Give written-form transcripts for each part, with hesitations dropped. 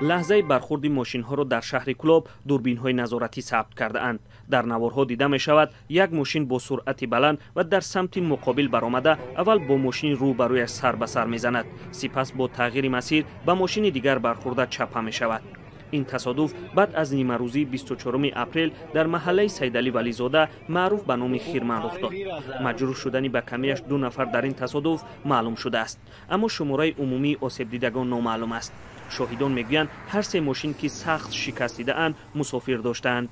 Лаҳзаи бархурди мошинҳоро дар шаҳри Кӯлоб дурбинҳои назоратӣ сабт кардаанд. Дар наворҳо дида мешавад, як мошин бо суръати баланд ва дар самти муқобил баромада аввал бо мошини рӯ ба рӯяш сар ба сар мезанад, сипас бо тағйири масир ба мошини дигар бархурда чапа мешавад. Ин тасодуф баъд аз нимарӯзии 24 апрел дар маҳаллаи Сайдалӣ Вализода, маъруф ба номи Хирман, рух дод. Маҷрӯҳ шудани ба камиаш 2 нафар дар ин тасодуф маълум шудааст, аммо шумораи умумии осебдидагон номаълум аст. Шоҳидон мегӯянд, ҳар се мошин, ки сахт шикастидаанд, мусофир доштаанд.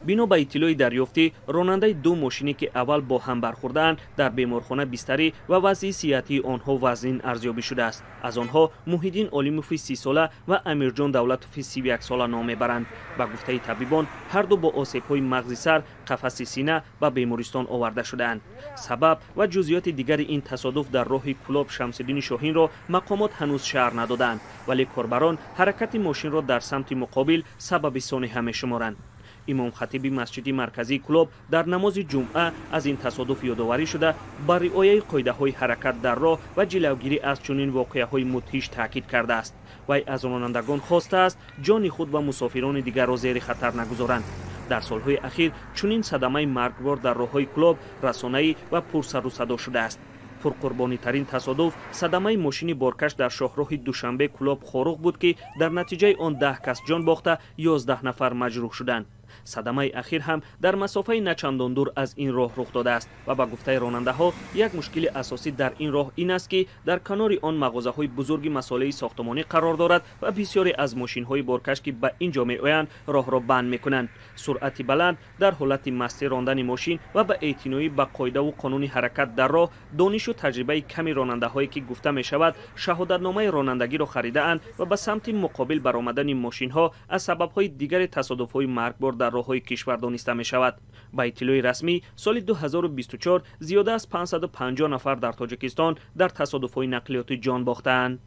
Бино ба иттилои дарёфтӣ, ронандаи 2 мошине, ки аввал бо ҳам бархурдаанд, дар беморхона бистарӣ ва вазъи сиҳатии онҳо вазнин арзёбӣ шудааст. Аз онҳо Муҳиддин Олимови 30сола ва Амирҷон Давлатови 31сола ном мебаранд. Ба гуфтаи табибон, ҳар ду бо осебҳои мағзи сар, қафаси сина ба бемористон оварда шудаанд. Сабаб ва ҷузъиёти дигари ин тасодуф дар роҳи Кӯлоб Шамсиддини Шоҳинро мақомот ҳанӯз шарҳ надодаанд, вале корбарон ҳаракати мошинро дар самти муқобил сабаби сонеҳа мешуморанд. Имомхатиби масҷиди марказии Кӯлоб дар намози ҷумъа аз ин тасодуф ёдоварӣ шуда, ба риояи қоидаҳои ҳаракат дар роҳ ва ҷилавгирӣ аз чунин воқеаҳои мудҳиш таъкид кардааст. Вай аз ронандагон хостааст, ҷони худ ва мусофирони дигарро зери хатар нагузоранд. Дар солҳои ахир чунин садамаи маргбор дар роҳҳои Кӯлоб расонаӣ ва пурсарусадо шудааст. Пурқурбонитарин тасодуф садамаи мошини боркаш дар шоҳроҳи Душанбе Кӯлоб Хоруғ буд, ки дар натиҷаи он 10 кас ҷон бохта, 11 нафар маҷрӯҳ шуданд. Садамаи ахир ҳам дар масофаи начандон дур аз ин роҳ рух додааст ва ба гуфтаи ронандаҳо, як мушкили асосӣ дар ин роҳ ин аст, ки дар канори он мағозаҳои бузурги масолеи сохтмонӣ қарор дорад ва бисёре аз мошинҳои боркаш, ки ба ин ҷо меоянд, роҳро банд мекунанд. Суръати баланд, дар ҳолати мастӣ рондани мошин ва ба эътиноӣ ба қоидаву қонуни ҳаракат дар роҳ, донишу таҷрибаи ками ронандаҳое, ки гуфта мешавад, шаҳодатномаи ронандагиро харидаанд ва ба самти муқобил баромадани мошинҳо аз сабабҳои дигари тасодуфҳои маргбор дар роҳҳои кишвар дониста мешавад. Ба иттилои расмӣ, соли 2024 зиёда аз 550 нафар дар Тоҷикистон дар тасодуфҳои нақлиётӣ ҷон бохтаанд.